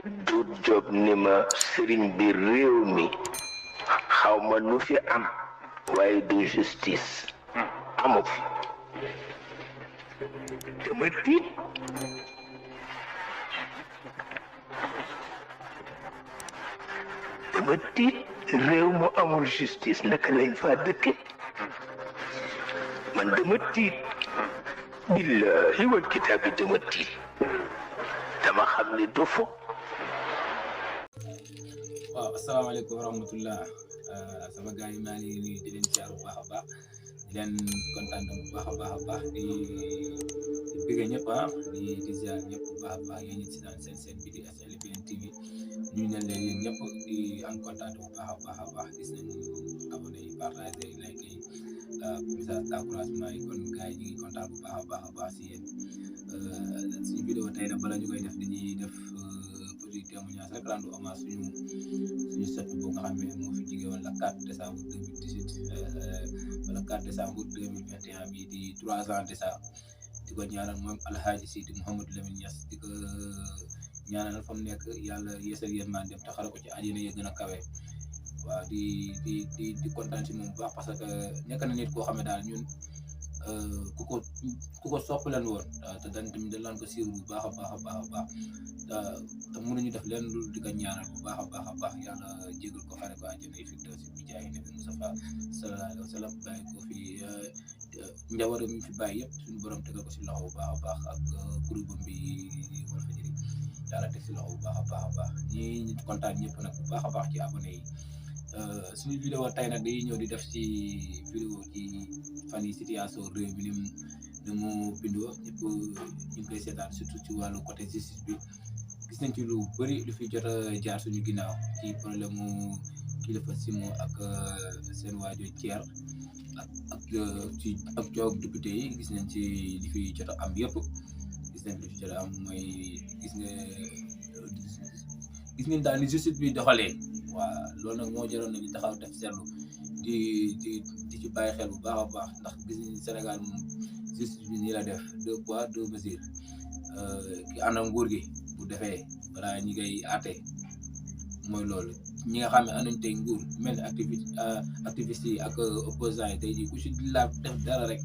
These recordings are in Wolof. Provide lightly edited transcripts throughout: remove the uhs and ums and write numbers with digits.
Doudou Diop ni ma sëriñ bi réew mi xaw ma nu fi am waaye du justice amu fi dama tiit réew mu amul justice naka lañ fa dëkke man dama tiit billahi wal kitaabi dama tiit dama xam ne du fo. waaw asalaamaaleykum wa rahmatullah sama gars yi maa ngi nuyu di leen ziar bu baax a baax di leen kontaan bu baax a baax di bëgg ñëpp di ziar ñëpp bu baax a baax yéen ñi ci daan seen bi di SLPN TV ñu ne leen yéen ñëpp di am kontaan bu baax a baax gis nañu abonné yi partagé like yi message d'encouragement yi kon gars yi ñu ngi kontaan bu baax a baax si yéen suñu vidéo tey nag bala ñu koy def dañuy def témoignage rek rendre hommage suñu sët boobu nga xam ne moo fi jóge woon la 4 décembre 2018 wala 4 décembre 2021 bi di 3 ans de ça di ko ñaanal moom Alhaji Sidi Mouhamadou Lamine Niass di ko ñaanal fa mu nekk yàlla yeesal yërmande dem te xare ko ci àjjana ya gën a kawe waaw di kontaan ci moom bu baax parce que nekk na nit koo xam ne daal ñun ku ko sopp leen woon te dañ tamit dañ laan ko siiw bu baax a baax te mënuñu def leen lu di ko ñaanal bu baax a baax yàlla jégal ko xare ko àjjana yi fi daw si bi jaay nabi Mustafa sallallahu alayhi wa sallam bàyyi ko fi njabootam mi fi bàyyi yëpp suñu borom tegal ko si loxo bu baax a baax ak groupe bi Walfadjri yàlla teg si loxo bu baax a baax ñi kontaan ñëpp nag bu baax a baax ci abonné yi suñu vidéo tey nag day ñëw di def ci vidéo ci fan yi situation réew mi ni mu bindoo ñëpp ñu ngi koy seetaan surtout ci wàllu côté justice bi gis nañ ci lu bëri lu fi jot a jaar suñu ginnaaw ci problème mu kilifa Simon ak seen waajur Thier ak coog député yi gis nañ ci li fi jot a am yëpp gis nañ li fi jot a am mooy gis ngeen daal ni justice bi doxalee waaw loolu nag moo jaroon nañu taxaw def seetlu di ci bàyyi xel bu baax a baax ndax gis nañu Sénégal moom justice bi nii la def 2 poids 2 mesures ki ànd ak nguur gi bu defee balaa ñi ngay àtte mooy loolu ñi nga xam ne ànduñ tey nguur mel ni activiste yi ak opposants yi tey jii ku ci la def dara rek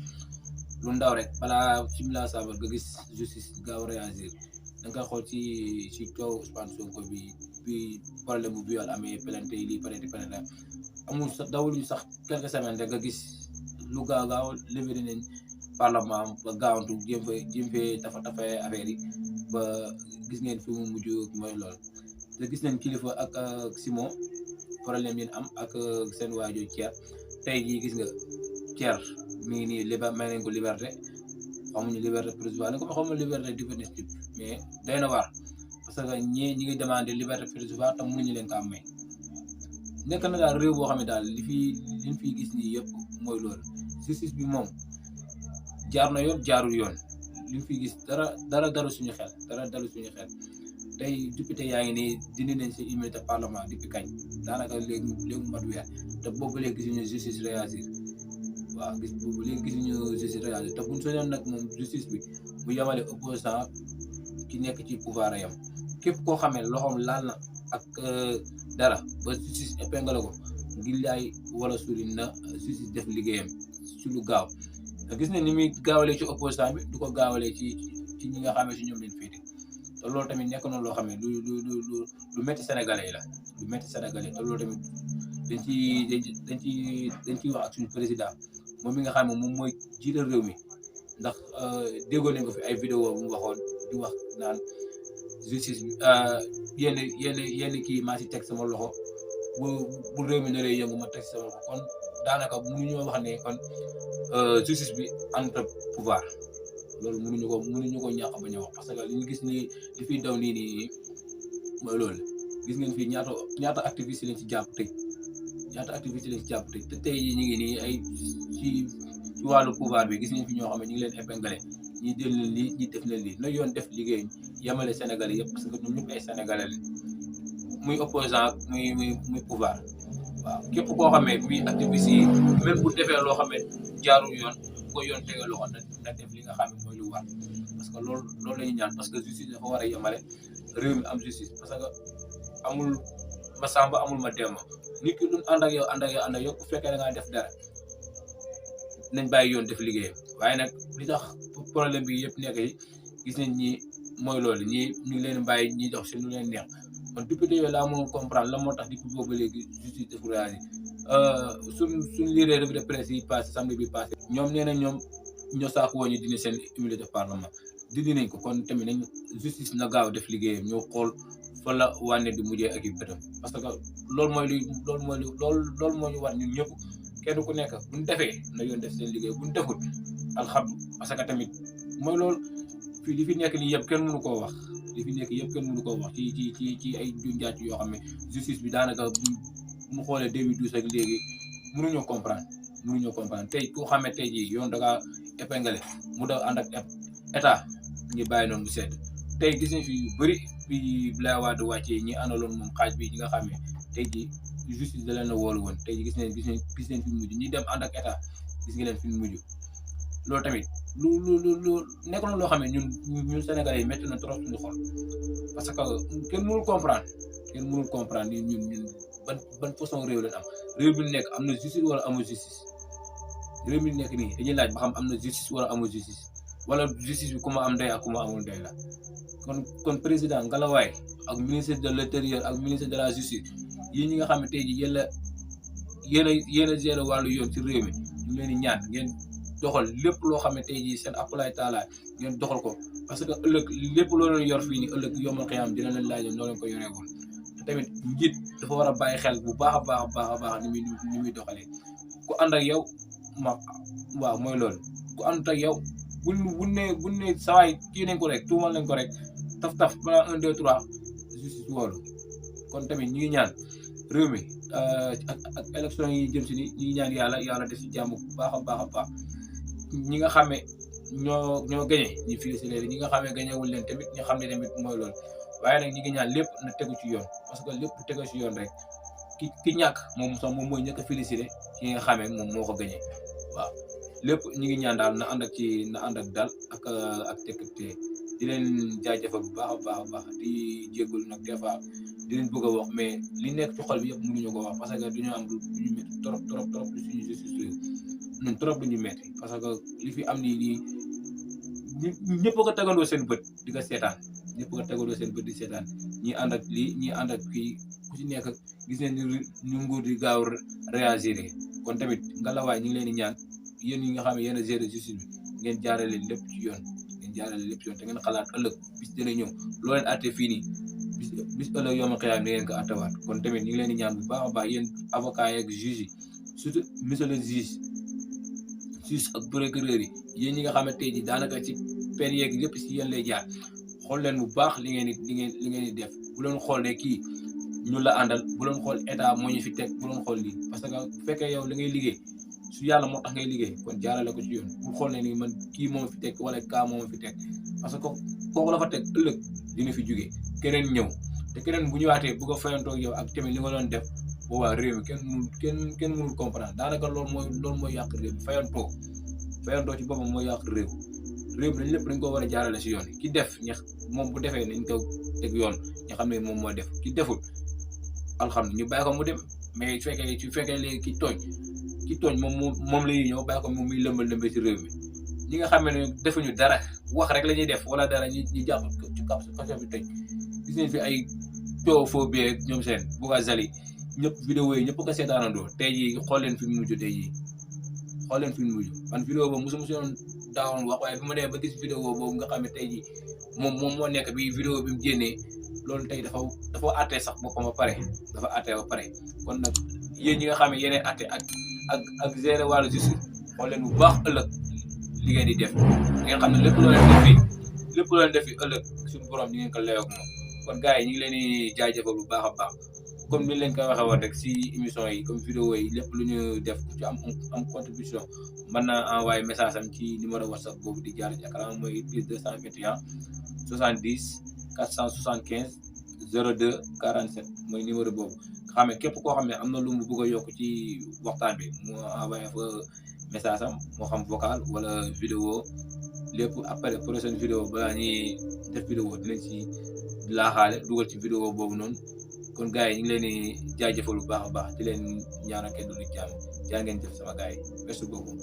lu ndaw rek balaa simila sabar nga gis justice gaaw réagir da nga koy xool ci coow Ousmane Sonko bi problème bu viol amee plainte yi lii plainte amul sax dawuluñu sax quelques semaines rek nga gis lu gaaw levé nañ parlement ba gaawantu jéem fee tafa affaire yi ba gis ngeen fi mu mujj mooy lool te gis nañ kilifa ak Simon problème yi am ak seen waajur Thier tey jii gis nga Thier mi ngi nii may nañ ko liberté xamuñu liberté provisoire ko xamuñu liberté définitive mais doy na waar parce que ñi ngi demandé liberté provisoire te mënuñu leen ko am may nekk na daal réew boo xam ne daal liñ fi gis nii yëpp mooy loolu justice bi moom jaar na yoon jaarul yoon liñ fi gis dara dalu suñu xel tey député yaa ngi nii dindi nañ si immunité parlement depuis kañ daanaka léegi mat weer te boobu léegi gisuñu justice réagir waaw boobu léegi gisuñu justice réagir te buñ soñoon nag moom justice bi bu yemale opposant ki nekk ci pouvoir yam képp koo xamee loxoom laal na ak dara ba justice épingle ko ngir laay wala suri na justice def liggéeyam ci lu gaaw gis ne ni muy gaawalee ci opposant bi du ko gaawalee ci ñi nga xamee si ñoom leen féete te loolu tamit nekk na loo xam ne lu métti sénégalais yi la lu métti sénégalais te loolu tamit dañ ciy wax ak suñu président moom mi nga xam ne moom mooy jiital réew mi ndax déggoo nañ ko fi ay vidéo bu mu waxoon di wax naan justice bi yenn kii maa si teg sama loxo bu réew mi ne lay yëngu ma teg sama loxo kon daanaka mënuñoo wax ne kon justice bi entre pouvoir loolu mënuñu ko ñàkk bañ a wax parce que li ñu gis nii li fiy daw nii mooy loolu gis ngeen fii ñaata activiste lañ ci jàpp tëj te tey ñu ngi nii ay ci wàllu pouvoir bi gis ngeen fi ñoo xam ne ñu ngi leen épinglé ñi del leen lii ñi def leen lii na yoon def liggéey yemale Sénégalais yëpp parce que ñoom ñëpp ay Sénégalais lañ muy opposant muy pouvoir waaw képp koo xamee muy activiste yi même bu defee loo xam ne jaarul yoon ko yoon tege loxo na def li nga xam ne mooy lu war parce que loolu la ñuy ñaan parce que justice dafa war a yemale réew mi am justice parce que amul ma samba amul ma demba nit ki lu ànd ak yow bu fekkee da ngaa def dara nañ bàyyi yoon def liggéeyam waaye nag li tax problème bi yëpp nekk yi gis nañ ñi mooy loolu ñi ñu ngi leen bàyyi ñi dox si lu leen neex kon député yooyu laa mënul comprendre la moo tax depuis boobu léegi justice def réagi suñ liree revue de presse yi passé samedi bi passé ñoom nee na ñoom ñoo saako woon ñu dindi seen immunité parlement dindi nañ ko kon tamit nañ justice na gaaw def liggéeyam ñoo xool fa la wànne di mujjee ak i bëtam parce que loolu moo ñu war ñun ñëpp kenn ku nekk buñ defee na yoon def seen liggéey buñ deful alhamdu parce que tamit mooy loolu fii li fi nekk nii yëpp kenn mënu koo wax ci ay junjaat yoo xam ne justice bi daanaka mu xoolee 2012 ak léegi mënuñoo comprendre tey koo xam ne tey jii yoon da ngaa épinglé mu daw ànd ak état ñi bàyyi noonu bu sedd tey gis nañ fi yu bëri bi Abdoulaye Wade wàccee ñi àndaloon moom xaaj bi ñi nga xam ne tey jii justice da leen a wóolu woon tey jii gis nañ fi mujj ñi dem ànd ak état gis nga leen fi mujj loolu tamit lu nekk na loo xam ne ñun Sénégalais yi métti na trop suñu xol parce que kenn mënul comprendre ni ñun ban façon réew lañ am réew bi nekk am na justice wala amul justice réew mi nekk nii dañuy laaj ba xam am na justice wala amul justice wala justice bi ku ma am ndey ak ku ma amul ndey la kon président ngalawaay ak ministre de l'intérieur ak ministre de la justice yi ñi nga xam ne tey jii yéen a gérer wàllu yoon ci réew mi ñu leen di ñaan ngeen doxal lépp loo xam ne tey jii seen akulaay taalaay ngeen doxal ko parce que ëllëg lépp loo leen yor fii nii ëllëg yombal xiyam dina leen laaj noo leen ko yoreewul te tamit njiit dafa war a bàyyi xel bu baax a baax ni muy doxalee ku ànd ak yow waaw mooy loolu ku ànd ak yow buñ ne sawaay kii nañ ko rek tuumal nañ ko rek taf balaa 1 2 3 justice woolu kon tamit ñi ngi ñaan réew mi ak élection yi jëm si ni ñi ngi ñaan yàlla def si jàmm bu baax a baax ñi nga xam ne ñoo gañe ñi félicité ñi nga xam ne gañewul leen tamit ñu xam ne tamit mooy loolu waaye nag ñi ngi ñaan lépp na tegu ci yoon parce que lépp tegu ci yoon rek ki ñàkk moom mooy ñëkk a félicité ki nga xamee moom moo ko gañe waaw lépp ñi ngi ñaan daal na ànd ak dal ak tekkate di leen jaajëfal bu baax a baax di jéggul nag des fois di leen bëgg a wax mais li nekk ci xol bi yëpp mënuñu ko wax parce que dañoo am lu ñu métti trop li suñu justice ñun trop lu ñu métti parce que li fi am nii ñëpp ko tegandoo seen bët di ko seetaan di seetaan ñi ànd ak lii ñi ànd ak kii ku ci nekk gis nañ ni nguur di gaaw réagir kon tamit ngalawaay ñu ngi leen di ñaan yéen yi nga xam ne yéen a gérer justice bi ngeen jaarale lépp ci yoon te ngeen xalaat ëllëg bis dina ñëw loo leen àtte fii nii bis ëllëg yooma xiyaam ni ngeen ko àttewaat kon tamit ñu ngi leen di ñaan bu baax a baax yéen avocat yeeg juge yi surtout monsieur le juge ak procureur yi yéen ñi nga xam ne tey ji daanaka ci peine yeeg lépp si yéen lay jaar xool leen bu baax li ngeen di def bu leen xool ne kii ñun la àndal bu leen xool état moo ñu fi teg bu leen xool lii parce que bu fekkee yow li ngay liggéey su yàlla moo tax ngay liggéey kon jaarale ko ci yoon bu xool ne ni man kii moo fi teg wala kaa moo fi teg parce que kooku la fa teg ëllëg dina fi jógee keneen ñëw te keneen bu ñëwaatee bu ko fayantoo yow ak tamit li nga doon def boobaa réew mi kenn mënul comprendre daanaka loolu mooy yàq réew mi fayantoo ci boppam mooy yàq réew mi dañ lépp dañ ko war a jaarale si yoon ki def moom bu defee nañ ko teg yoon ñu xam ne moom moo def ki deful alhamdulilah ñu bàyyi ko mu dem mais su fekkee léegi ki tooñ moom la ñuy ñëw bàyyi ko moom muy lëmbal ci réew mi ñi nga xam ne defuñu dara wax rek la ñuy def wala dara ñu jàpp ci kaso bi tëj gis nañ fi ay coow foo bee ñoom seen buga zali ñëpp vidéo yi ñëpp ko seetaanandoo tey jii xool leen fi mu mujj man vidéo boobu mosu yoon daawoon wax waaye bi ma demee ba gis vidéo boobu nga xam ne tey jii moom moo nekk bi vidéo bi mu génnee loolu tey dafa àttee sax boppam ba pare kon nag yéen ñi nga xam ne yeneen àtte ak gérer wàllu justice xool leen bu baax ëllëg li ngeen di def ngeen xam ne lépp loo leen def fi ëllëg suñu borom ñi ngeen ko leew ak moom kon gars yi ñu ngi leen di jaajëfal bu baax a baax comme ni leen ko waxee woon rek si émission yi comme vidéo yi lépp lu ñu def ku ci am contribution mën na envoyer message am ci numéro WhatsApp boobu di jaar ci écran mooy 221 70 475 02 47 mooy numéro boobu nga xam ne képp koo xam ne am na lu mu bëgg a yokk ci waxtaan bi mu envoyé fa message am moo xam vocal wala vidéo lépp après prochaine vidéo balaa ñuy def vidéo laaxaale dugal ci vidéo boobu noonu kon gars yi ñu ngi leen di jaajëfal bu baax a baax di leen ñaanal kenn du lu jàmm jaa ngeen jëf sama gars yi merci beaucoup